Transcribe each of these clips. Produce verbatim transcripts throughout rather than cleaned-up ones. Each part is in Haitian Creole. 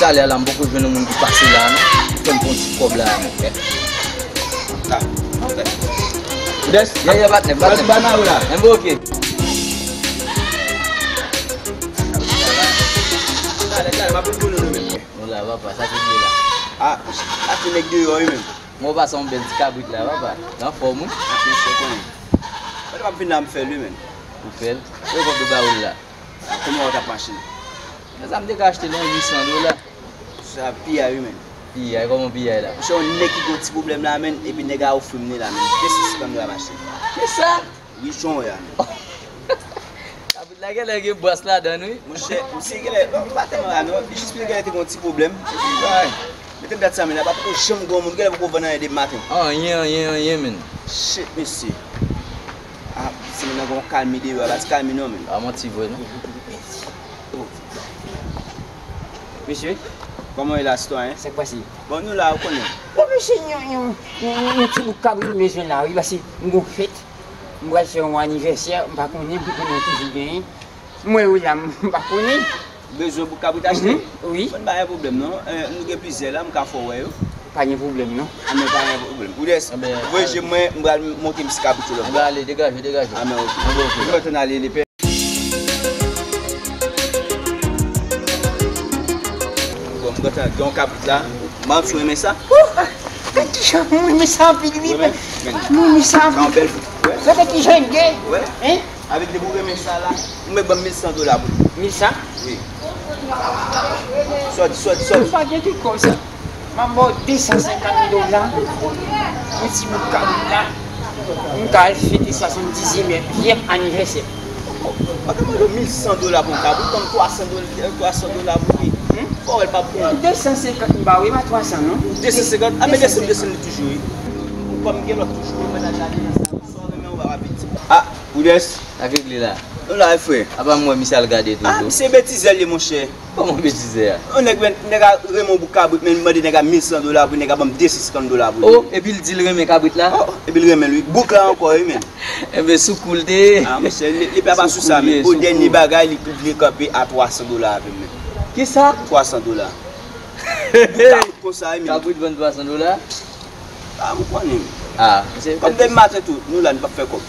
Talè a la, m poko jwenn yon moun ki pase la, non. Fè m pran ti kòb la, non. Ah, ok. Des, ye, ye, patnè, patnè. Bana ou la. Enben, ok. Talè, talè, m ap vin pou nou, nou menm. Nou la, papa, sa ki ye la? Ah, sa ki nèg deyò, wi, menm. Mwen pase yon bèl ti kabrit la, papa. Anfòm, wi. Ah, mesye, konnen. Mwen m ap vin la, m fè l, wi, menm. Ou fè l? Ou konn ba ou l la? Kòman w t ap mache? Men sa m te ka achte l yon uit san dola. Sa piyay wi, menn. Piyay, kòman piyay la? Monchè, yon nèg ki gen yon ti pwoblèm la, menn, epi nèg la ofri m li la, menn. De san senkant dola m achte. Kisa? Wi, jan w wè a, menn. Kabrit la genlè gen bwès ladan l, wi. Monchè, misye genlè, bon, m pa tèlman la, non. Li jis genlè te gen yon ti pwoblèm. Epi, bay, mete m dat sa, menn, la pa poko janm gen yon moun, genlè poko vann anyen depi maten. Anyen, anyen, anyen, menn. Shit, mesye. Ah, se moun nan gen yon kalmi deyò, pa ti kalmi non, menn. Pa manti vre, non. Mesye, kòman w ye la, sitwayen? Sa k pase? Bon, nou la, ou konnen. Bon, mesye, yon, yon, yon, yon, yon ti bout kabrit m bezwen la, wi, paske m gon fèt. M pral fè yon anivèsè, m pa konnen, m konnen toujou genyen. M wè yo la, m pa konnen. Bezwen pou kabrit achte? Mhm, wi. Bon, pa gen pwoblèm, non. Eh, nou gen plizyè la, m ka fè w wè yo. Pa gen pwoblèm, non. Ah, men pa gen pwoblèm. Ou dèyè, voye je mwen, m pral monte m si kabrit yo lòt bò. Enben, ale, degaje, degaje. Ah, men ok. Enben, ok. M kontan ale, lepè. Bon, m kontan gen yon kabrit la. M pa konn si w renmen sa. Oh, ah, gad kijan mwen renmen sa anpil, wi. Renmen? Men. Mwen renmen sa anpil. Sa yon bèl bout. Wè. Sa gad kijan l ye. Wè. Hein? Avèk depi w renmen sa la, ou mèt ban m mil san dola pou li. Mil san? Wi. Sòdi, sòdi, sòdi. M pa gen tout kòb sa. M ap ba w de san senkant dola pou ti bout kabrit la. M ka al fete swasanndizyèm anivèsè. Ou ka mande w mil san dola pou yon kabrit, ban m twa san dola, twa san dola pou li. Hmm? Fò w wè l p ap bon. Non, de san senkant m ba w, e pa twa san non. De san senkant? A, men desann, desann li toujou, wi. Kòm gen lòt toujou, wi, mwen ta gade nan sa. Sa w renmen, w pa rapid. Ah, Wildès. Sa k regle la? Nou la, wi, frè. Apa m wè misye al gade toujou. Ah, misye betizè l ye, monchè. Kòman betizè a? Yon nèg, men, nèg a renmen yon bout kabrit, men li mande nèg a mil san dola pou li, nèg a ban m de san senkant dola pou li. Oh, epi l di l renmen kabrit la? Oh, epi l renmen l, wi. Bouk la ankò, wi, men. Enben, sou kou l te ye. Ah, monchè, li, li pa, pa sou sa, men. Pou dènye bagay, li, li kanpe a twa san dola avè m, men. Kisa? Twa san dola. Bouk la konsa, wi, men. Kabrit vann twa san dola? Ah, m konnen. Ah, se kòm demen maten tou, nou la, nou p ap fè kòb.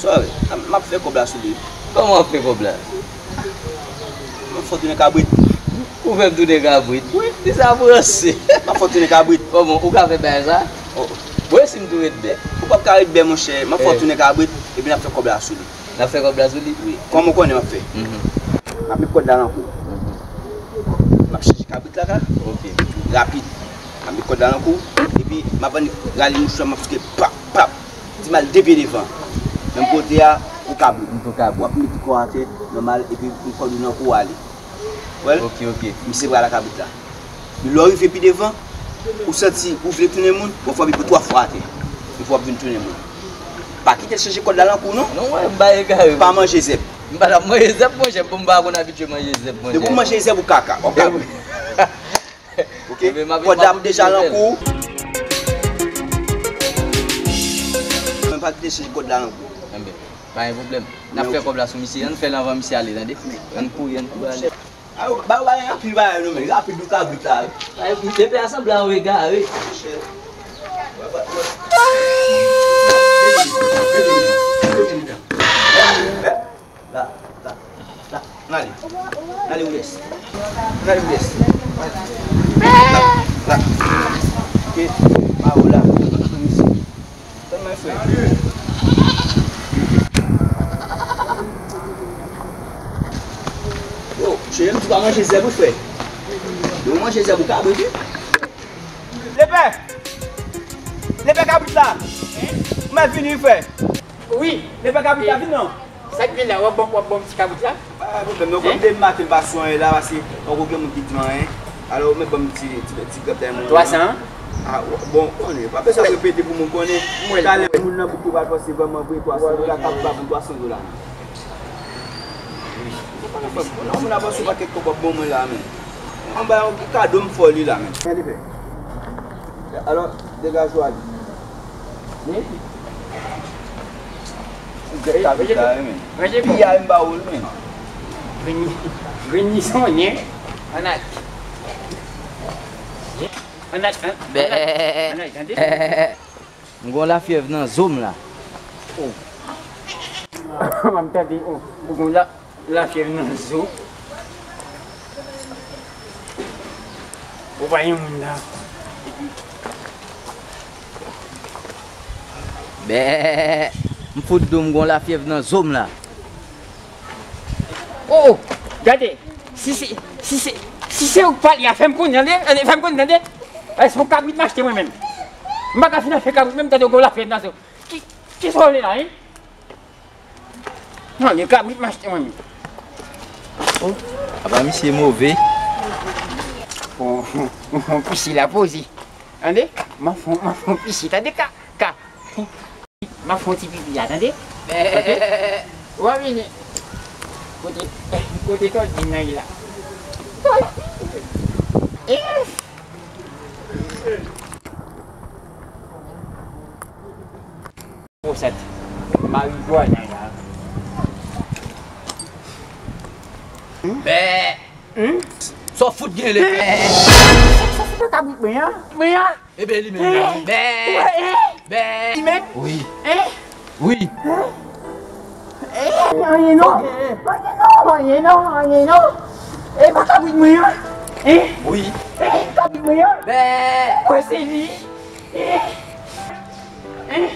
Sorry, m ap fè kòb la sou li. Kòman w ap fè kòb la? M ap fè w tounen kabrit. Ou fè m tounen kabrit? Wi. Di sa franse. M ap fè w tounen kabrit. Kòman? Ou ka fè bagay sa? Oh. Bon, e si m tou ret bè? Ou p ap ka ret bè, monchè. M ap fè w tounen kabrit, epi n ap fè kòb la sou li. N ap fè kòb la sou li? Wi. Kòman w konnen m ap fè? Mhm. M ap met kòd la nan kou. Mhm. M ap chèche kabrit la ka. Ok. Rapid. M ap met kòd la nan kou. Epi, m ap annik rale mouchwa, m ap fouke pap, pap. Di m al de pye devan. Menm kote a, ou kabrit. M tou kabrit. W ap met kò atè, nòmal, epi m kòd ou nan kou ale. Wè l? Ok, ok. Misye pral ak kabrit la. Men lè w rive pi devan, ou santi ou vle tounen moun, w ap frape pou twa fwa atè. Epi w ap vin tounen moun. Pa kite l chanje kòd la nan kou w non. Non, mwen, m pa egare. Pa manje zèb. M pa t ap manje zèb, monchè. Bon, m pa konn abitye manje zèb, monchè. Depi w manje zèb, ou kaka. W ap kaka. Ok? Kòd la deja nan kou w. Men pa kite l chanje kòd la nan kou w. Enben, pa gen pwoblèm. N ap fè kòb la sou misye. Ann fè l anvan misye ale, tande. Ann kouri, ann kouri ale. Ayo, ba yo bagay anpil bagay non, men rapid ou kabrit la, wi. Ay, lepè a sanble a yon egare. La, la, la. N ale. N ale, Wildès. N ale, Wildès. La, la. Ok, ba yo la. Tann mwen, frè. Yo, cheri m di pa manje zèb, wi, frè. Yo, manje zèb, ou kabrit, wi. Lepè! Lepè kabrit la! Ou mèt vini, wi, frè. Wi. Lepè kabrit la, vin non. Sa k vin la, w ap ban, w ap ban m ti kabrit la? Pa gen pwoblèm non, kòm demen maten m pa sou anyen la, paske poko gen moun ki di m anyen. Alò, ou mèt ban m ti, ti, ti grèp dèyè mwen. Twa san an? Ah, bon, konnen, pa bezwen repete pou moun konnen. Talè moun nan bout yo pral panse vrèman vre twa san dola, kabrit la pou twa san dola. Wi. Ou pa ka fè, non, moun ap panse yon pakèt kòb w ap ban mwen la, men. Mwen ba yon kado m fè w li la, men. Gade fè. Alò, degaje w ale. Wi. Ou gèt kabrit la, wi, men. Piyay m ba ou l, men. Grenn, grenn ni sonnen. Ann ale. Ann al, ann, ann al, ann al, tande. M gon lafyèv nan zo m la. Oh. M ap tande, oh, ou gon la, lafyèv nan zo. Ou pa yon moun la. Bè, m fout di w m gon lafyèv nan zo m la. Oh, oh, gade, si se, si se, si se ou k pale a, fè m konnen, tande, tande, fè m konnen, tande. Èske yon kabrit m achte mwen menm? M pa ka fin afè kabrit menm, tande, ou gon lafyèv nan zo. Ki, kisa w vle la, hein? Non, yon kabrit m achte mwen menm. Oh, apa misye move. Bon, bon, bon, pisi la poze. Tande? M ap fè, m ap fè pisi, tande, ka, ka. M ap fè yon ti pipi a, tande? Bè. Kote? W a vini. Kote, kote Claudine nan ye la? Pwostat. Marigwana la. Bè. Hmm? Sa w fout gen le bè. Sa, sa, sa kabrit mwen an? Mwen an? Ebyen li menm nan. Bè. Bè. Li menm? Wi. Hein? Wi. Hein? Eh, anyen non. Anyen non, anyen non, anyen non. Eh, pa kabrit mwen an? Hein? Wi. Eh, kabrit mwen an? Bè. Kwè se li. Eh. Eh.